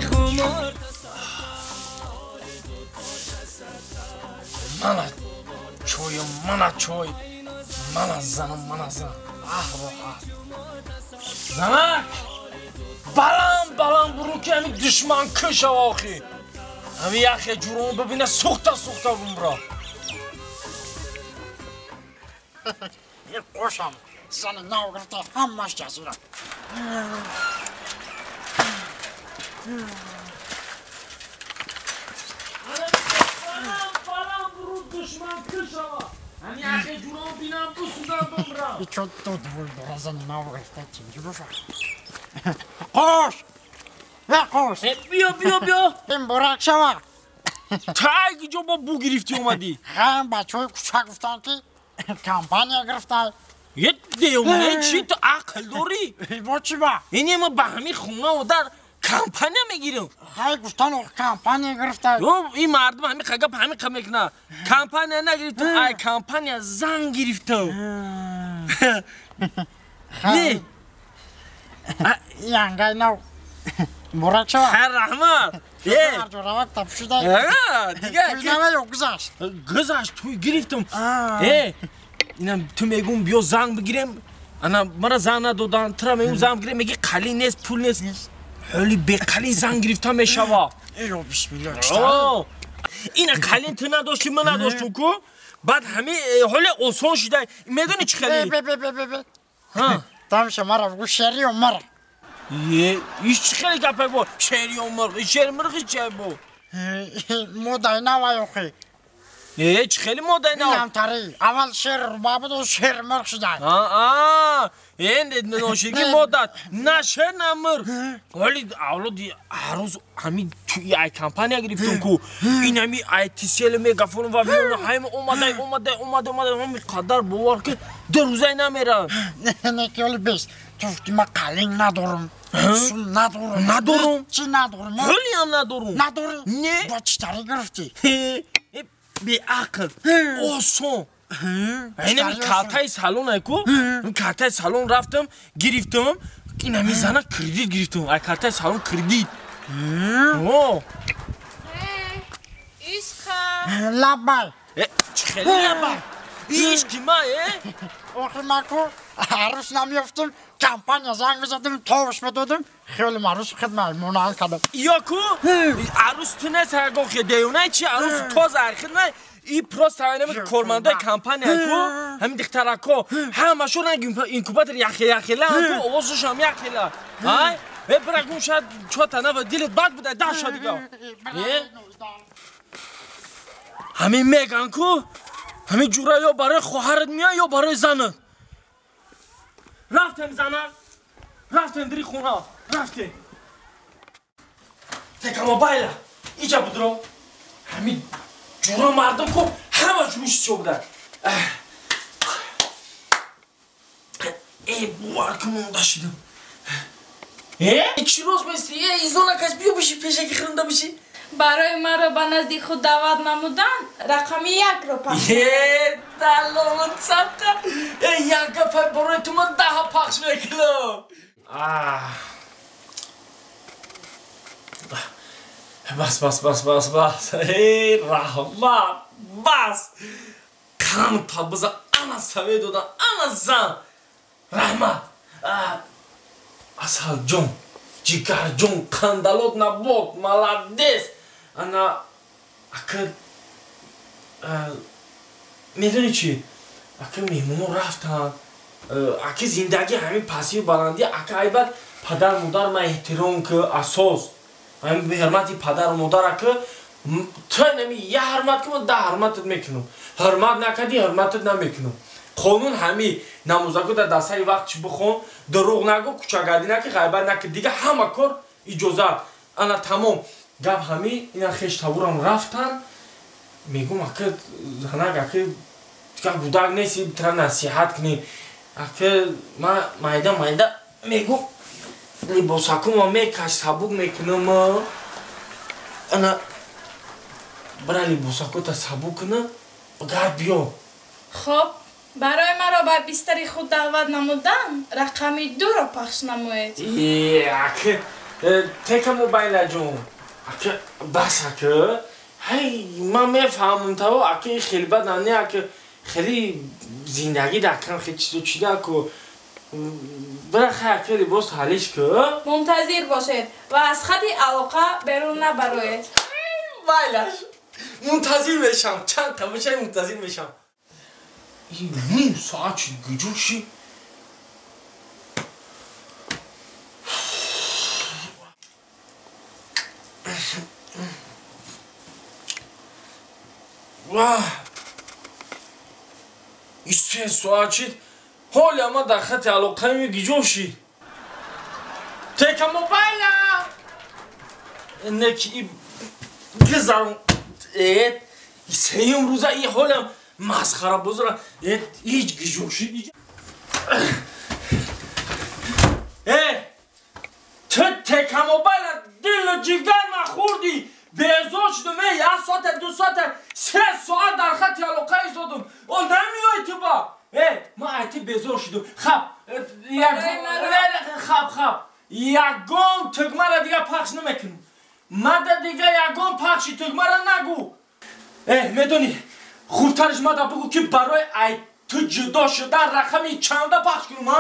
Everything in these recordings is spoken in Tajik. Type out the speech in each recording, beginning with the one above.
خمار. мана чою, мана чой, мана занам, мана зан. Аҳ, роҳат. Занак, баланд баланд буру, ки ҳами душман кушава. Охи ҳами яхе ҷурон бибина, сӯхта сӯхта бумра. Қошам зани нав гирифта, ҳамаш ҷазира. Баланд буру, душман кушава, ҳами яхе ҷурон бинам, бисӯзам, бумра. Чо дудвул дора, зани нав гирифта, тинҷи боша. Қош, е, қош. Биё, биё, биё. Ин бурак шава. Тай ҷо бо бу гирифтӣ омадӣ? Хам бачаҳои кӯча гуфтанд, ки компания гирифта. Е, девона, чи ту ақл дорӣ? Бо чӣ ба? Ине ма ба ҳамин хона одар компания мегирам. Хай, гуфтан, компания гирифта. Ин мардум ҳамин гап ҳамин қа мекунад. Компания нагирифтам, ай компания зан гирифтам. Не. Янгай нав бурак шава. Хай, раҳмат. Е. Равак тапшуда. Дига. Туйнава гузашт. Гузашт, туй гирифтам. Е, инам ту мегум, биё занг бигирем. Ана мара занг надодан, тура мегум, занг бигирем, меги қалин нест, пул нест. Ҳоли беқалин занг гирифта мешава. Ё бисмилла. Ина қалин ту надошти, ман надоштум ку. Баъд ҳами ҳоли осон шуда. Медони чӣ хеле? Бе бе бе бе. Тамша мара бигу, шериё мара. Е, иш чӣ хеле гапе бо? Шериё мурғ, шери мурғ чӣ бо? Модаи нава ёхи. Е, чӣ хеле модаи нав? Инамтари. Аввал шер руба буду, шер мурғ шуда. Аа, э, ношиги мода. На шер, на мурғ. Ҳоли авлоди ҳар рӯз ҳами туи ай компания гирифтум ку. Ин ҳами айтисел, мегафон ва ҳама омадай, омадай, омадай, омадай, ҳами қадар бовар ки ду рӯзай намерам. Не, ки ҳоли бес. Ту гуфти, ман қалин надорам. Сум надорам. Надорам. Чӣ надорам? Ҳолиам надорам. Надорӣ? Не. Бо чӣ тари гирифтӣ? Беақл. Осон. Инами калтаи салон айку, калтаи салон рафтам, гирифтам. Инами зана кредит гирифтам. Ай калтаи салон кредит. Ишқа. Лаббай. Чӣ хеле лаббай? Ишқи ма, э? Охи, ман ку арӯс намеёфтум, компания занг мезадим, товш медодим, хеле арӯс хидмат монанд кардам. Ё ку арӯс ту нест, ҳаргоҳ девона чи арӯс тоза хидмат и просто ҳамин кормандои компания ку, ҳамин духтарако ҳамашон ранг инкубатор яхе яхела ку, овозашам яхела. Ай, э, бирагун, шояд чота нава дилат бад буда, даша дига. Э, ҳамин меган ку, ҳамин ҷура ё барои хоҳарат меян, ё барои занат. Рафтем, зана, рафтем дири хона, рафтем. Текамобайла иҷа будро, ҳамин ҷура мардум ку ҳама ҷӯш сиё буда. Э, бовар ки монда шидам. Э, чӣ роз местӣ? Э, изонакаш, биё биши, пешаки хӯрда биши. Барои маро ба назди худ даъват намудан рақами якро пахш. Е, далолат садқа. Э, як гапай барои ту ман даҳа пахш мекунам. Бас, бас, бас, бас, бас. Э, раҳмат, бас. Қанта биза, ана саве дода, ана зан. Раҳмат. Асалҷон, ҷигарҷон, қандалот набод, молодец. Ана ака, медони чӣ, ака, меҳмоно рафтанд. Ака, зиндагӣ ҳамин пасию баландӣ, ака. Айбад падар модар ма эҳтиром ки, асос ҳамин ҳурмати падару модар, ака. Ту нами я ҳурмат ки, ман да ҳурматат мекунам. Ҳурмат накардӣ, ҳурматат намекунам. Қонун ҳами: намозаку дар дастаи вақт чи бихон, дурӯғ нагӯ, кӯчагардӣ наки, ғайбат наки, дига ҳама кор иҷозат. Ана тамом гап ҳами ина. Хештабурам рафтан, мегум, ака, занак, ака, дига гудак неси, тра насиҳат кунем. Ака, ма майда майда мегум, либосакума мекаш, сабук мекунам. Ана бира, либосакута сабук куна, гар биё. Хоб, барои маро ба бистари худ даъват намудан рақами дуро пахш намоед. Ака. Тека мобайла ҷон. Ака бас ака. Ҳай ман мефаҳмам таво ака хеле бад не ака хеле зиндагӣ дар кам хеле чизо чида ку. Бира хай ака либос ҳалиш ку. Мунтазир бошед ва аз хати алоқа берун набароед. Майлаш. Мунтазир мешам. Чанд та бошай мунтазир мешам. Ин ним соат чи гуҷо ши? Вах! Се соат шид. Ҳоли ама дар хати алоқаи гиҷо шид. Тека мобайла! Не ки и гизарм. Сеюм рӯза и ҳолам масхара бозора. Ҳеҷ гиҷо шид. Ту тека мобайла дилу ҷигар нахӯрдӣ. Безор шудам, як соата, ду соата, се соат дар хати алоқа истодум. О, намеои ту ба. Ман ай ту безор шудум. Хаб, хаб, хаб. Ягон тугмара дига пахш намекунам. Мада дига ягон пахши тугмара нагӯ. Медонӣ, хубтариш мада бугӯ ки барои ай ту ҷудо шудан рақами чанда пахш кунам, а?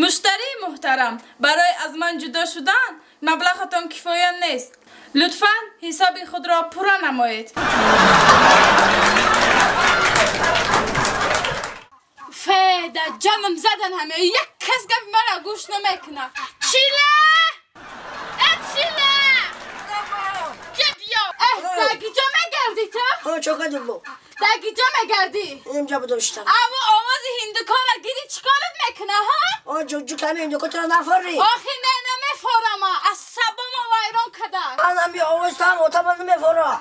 Муштарии муҳтарам, барои аз ман ҷудо шудан маблағатон кифоя нест. Лутфан ҳисоби худро пурра намоед. Феда, ҷонам задан ҳаме. Як кас гапи маро гӯш намекунад. Чила! Э, чила! Ҷа биё! Э, дар киҷо мегардӣ ту? Чо кардем мо? Дар киҷо мегардӣ? Инҷа будам шитам. Аву овози ҳиндукора гири чӣ корат мекуна, ҳа? О, ҷуҷу ками ҳиндуко туро нафорӣ. Охи не, намефорама. Аз сабома вайрон када. Анам би овоз там отама намефора.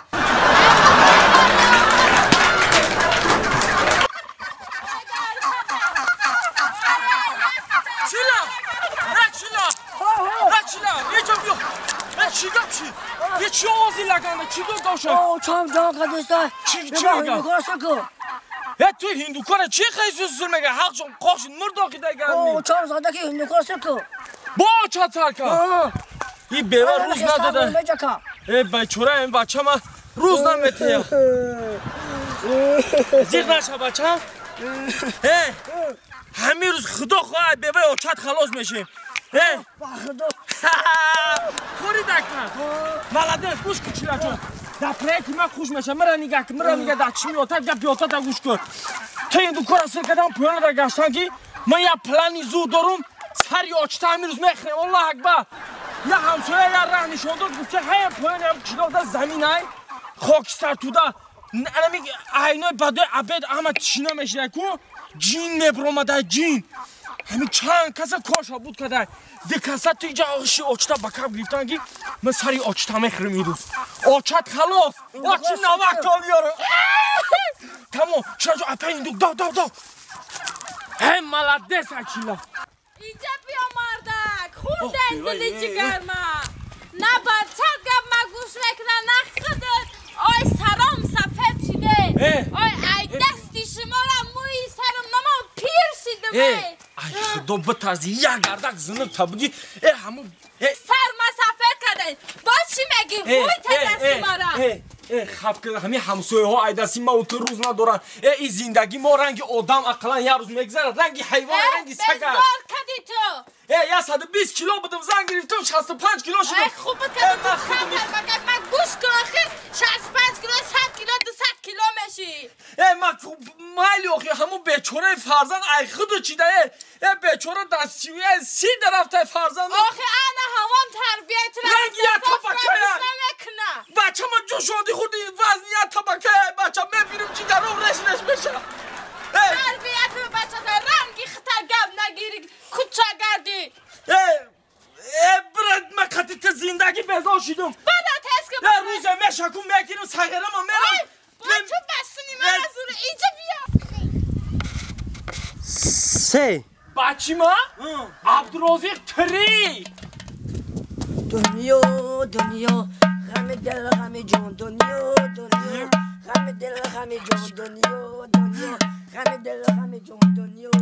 Чила! На чила! На чила! Еҷа биё! На чӣ гап чӣ? Е чӣ овози лаганда? Чӣ гап доша? О, чам ҷон кадеста. Чӣ чӣ мега? Ҳиндукора саку. Е ту ҳиндукора чӣ хел зур мега? Ҳақ ҷон қош мурдоқи дагарни. О, чам зада ки ҳиндукора саку. Бо ча царка. И бева рӯз надода. Э бечора ин бача ма рӯз наметея. Зиқ наша бача. Э ҳамин рӯз худо хоҳад беваи очат халос мешем. Э худо. Кори дакта. Молодец, гӯш кун чилаҷон. Дар проекти ман хуш мешам. Мара нигаҳ кун, мара нигаҳ дар чӣ меотад, гап биётад гӯш кун. Ту ин дукора сир кардам поёнада гаштан ки ман як плани зур дорум, сари очта ҳамин рӯз мехӯрем. Аллоҳ акбар. Я ҳамсоя я раҳ нишон дод, гуфт ки ҳая поёни ҳам қишлоқда замин ай, хокистар туда. Анами айнои бадои абед ҳама тишина мешида ку, ҷин мебиромада ҷин. Ҳамин чанд каса корша буд када. Ду каса ту иҷа оши очта ба каб гирифтан ки ман сари очта мехӯрем ин рӯз. Очат халос, очи навак толиёрам. Тамом, чираҷо апа индук дав дав дав. Эй молодец ачила. Инҷа биё мардак, хурден дили ҷигарма. На бачат гап ма гӯш мекуна, на худат. Ой саром сафед шиде. Ой ай дасти шуморо мӯи сарам намо пир шидам. Ай худо битарзи, як гардак зиниб та буги. Э ҳаму сар ма сафед карден. Боз чӣ мегӣ? Ҳуй та дасти мара. Хаб ки ҳамин ҳамсояҳо ай дасти ма ту рӯз надоранд. Э ин зиндагӣ мо ранги одам ақаллан як рӯз мегзарад, ранги ҳайвон, ранги сага. Безор кардӣ ту. 120 кило будам, зан гирифтам, 65 кило шудам. Хуб буд кардӣ ту, хатар ба ман гӯш кун охир, 65 кило, 100 кило, 200 кило мешӣ. Ман майли охи ҳамун бечораи фарзанд ай худу чида. Бечора дар 30 дарафтай фарзанд. Охи ана ҳамон тарбияи туро ранги як табакая. Бача ма ҷӯшонди хурди вазни як табакая. Бача мебинам ҷигаром реш реш меша. Тарбият бачата ранги хита гап нагири, куча гардӣ. Брат, ман қати ту зиндагӣ безор шидум. Бада тез ки рӯзе мешакум мегирам сағирама мерам. Бо ту басини мара зур инҷа биё. Се. Бачи ма? Абдурозиқ три. Дунё, дунё, ғами дил, ғами ҷон, дунё, дунё, ғами дил, ғами ҷон, дунё, дунё, ғами дил, ғами ҷон, дунё.